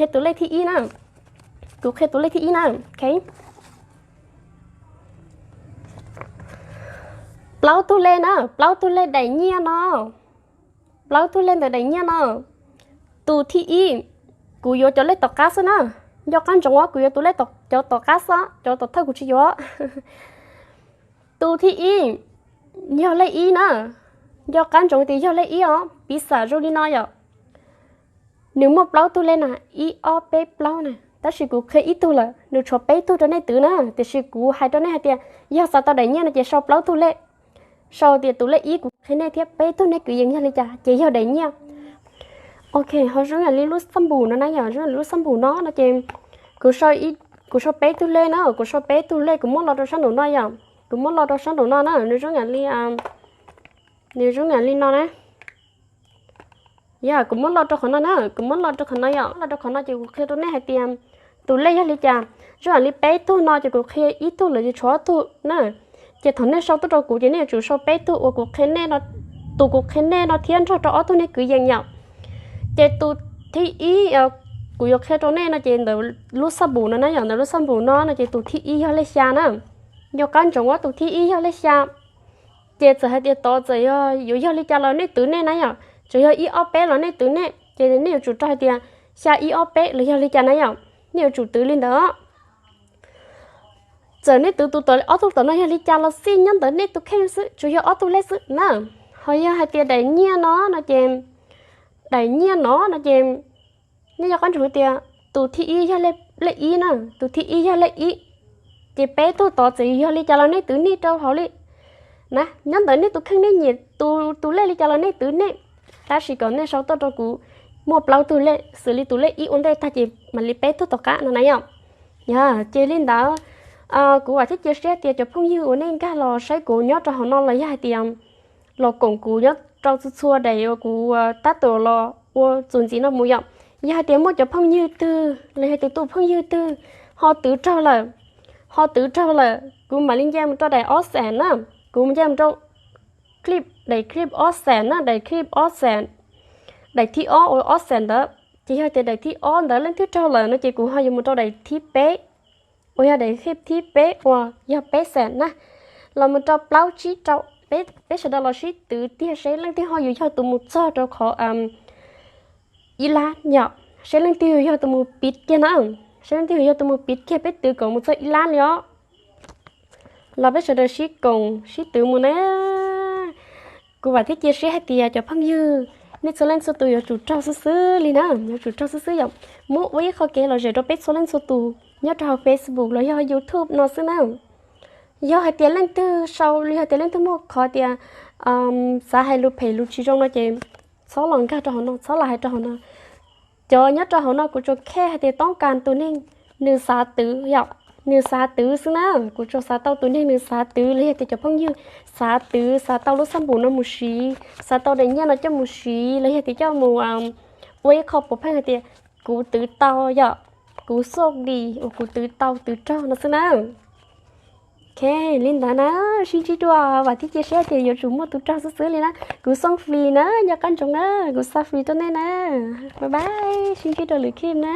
Qhia tus lej thib ib na. Kuv qhia tus lej thib ib na. Plaub tug lej na, plaub tug lej daim nyiaj no. Plaub tug lej ntawm daim nyiaj no. Tus thib ib, kuv yuav cov lej tom qab xwb na. Nco qab ntsoov, kuv yuav tus lej, cov tom qab xwb, cov tom thawj kuv tsis yuav. Tus thib ib yog lej ib na. Nco qab ntsoov tias yog lej ib os, piv xam zoo li no yom. Nws muaj plaub tug lej na, ib ob peb plaub na, tab sis kuv qhia ib tug lawm, nws tshuav peb tug rau nej twv na. Tiam sis kuv hais rau nej hais tias yog xav tau daim nyiaj no ces sau plaub tug lej. Sau tias tus lej ib kuv qhia nej thiab peb tug nej kwv yees yog li cas ces yog daim nyiaj. Ok, ho zoo yam li lub xab npum no na yom, zoo yam li lub xab npum no no ces kuv, kuv sau peb tug lej na, kuv sau peb tug lej kuv muab lo rau sab nraum no yom, kuv muab lo rau sab nraum no na, nws zoo yam li, nws zoo yam li no na. Yog kuv muab lo rau qhov no na, kuv muab lo rau qhov no yom, lo rau qhov no ces kuv qhia rau nej hais tias tus lej yog li cas. Zoo yam li peb tug no ces kuv qhia ib tug lawm ces tshuav ob tug na. Ces thaum nej sau tuaj rau kuv ces nej yuav tsum sau peb tug uas kuv qhia nej, tus kuv qhia nej no thiab nrog rau ob tug nej kwv yees yom. Ces tus thib ib kuv yuav qhia rau nej no ces ntawm lub xab npum no na yom, ntawm lub xab npum no no ces tus thib ib yog lej xya na. Nco qab ntsoov, tus thib ib yog lej xya. Ces txawm hais tias tod txawm yog yuav yog li cas los nej twv nej na yom, txawm yog ib ob peb los nej twv nej, ces nej yuav tsum rau hais tias xya ib ob peb los yog li cas na yom, nej yuav tsum twv li ntawd. Txawm nej twv tus tom, ob tug tom no yog li cas los xij, nyob ntawm nej tus kheej xwb, tsuas yog ob tug lej xwb na. Ho yog hais tias daim nyiaj no no ces, daim nyiaj no no ces nej nco qab ntsoov tias tus thib ib yog lej ib na, tus thib ib yog lej ib, ces peb tug tod txawm yog li cas los nej twv nej rau hauv li na, nyob ntawm nej tus kheej, nej nyiam tus lej li cas los nej twv nej, tab sis kom nej sau tuaj rau kuv muaj plaub tug lej, xws li tus lej ib ua ntej tag ces mam li peb tug tom qab no na yom. Yog ces li ntawd, kuv vam thiab cia siab tias cov phooj ywg uas nej nkag los saib kuv nyob rau hauv no los yog hais tias los koom kuv nyob rau txhua txhua daim uas kuv tab tom los ua txuas ntxiv no mus yom, yog hais tias muaj cov phooj ywg twg los yog tus tus phooj ywg twg ho twv raug lawm, ho twv raug lawm kuv mam li nce mus rau daim ob xees na, kuv nce mus rau clip, daim clip ob xees na, daim clip ob xees, daim thib ob uas ob xees ntawd. Ces yog tias daim thib ob ntawd leej twg raug lawm no ces kuv ho yuav mus rau daim thib peb, uas yog daim clip thib peb uas yog peb xees na, los mus rau plaub tsib rau, peb sawv daws los sib twv tiag seb leej twg ho yuav yog tus mus txog rau qhov ib lab yom, seb leej twg yuav yog tus mus piv kiag na, seb leej twg yuav yog tus mus piv kiag, peb twv kom mus txog ib lab li os. Los peb sawv daws sib koom sib twv mus na. Kuv vam thiab cia siab hais tias cov phooj ywg nej txhua leej txhua tus yuav tsum raug xwb xwb li na, yuav tsum raug xwb xwb yom. Muab ua ib qho kev lom zem rau peb txhua leej txhua tus nyob rau hauv Facebook los yog YouTube no xwb na. Yog hais tias leej twg sau, yog tias leej twg muaj qhov tias xav hais lus phem lus tsis zoo no ces txhob los nkag rau hauv no, txhob los hais rau hauv no. Cov nyob rau hauv no kuv tsuas khe hais tias toob kas tus neeg nws xav twv yom, nws xav twv xwb na. Kuv tsuas xav tau tus neeg nws xav twv los yog tias cov phooj ywg xav twv, xav tau lub xab npum no mus siv, xav tau daim nyiaj no coj mus siv los yog tias coj mus ua ib qho puav pheej hais tias kuv twv tau yom, kuv xoj dis uas kuv twv tau twv raug no xwb na. Ok, li ntawd na, sib ntsib dua, vam thiab cia siab tias yuav tsum muaj tus raug xwb xwb li na. Kuv xoj fri na, nco qab ntsoov na, kuv xa fri rau nej na. Bye bye, sib ntsib rau lwm clip na.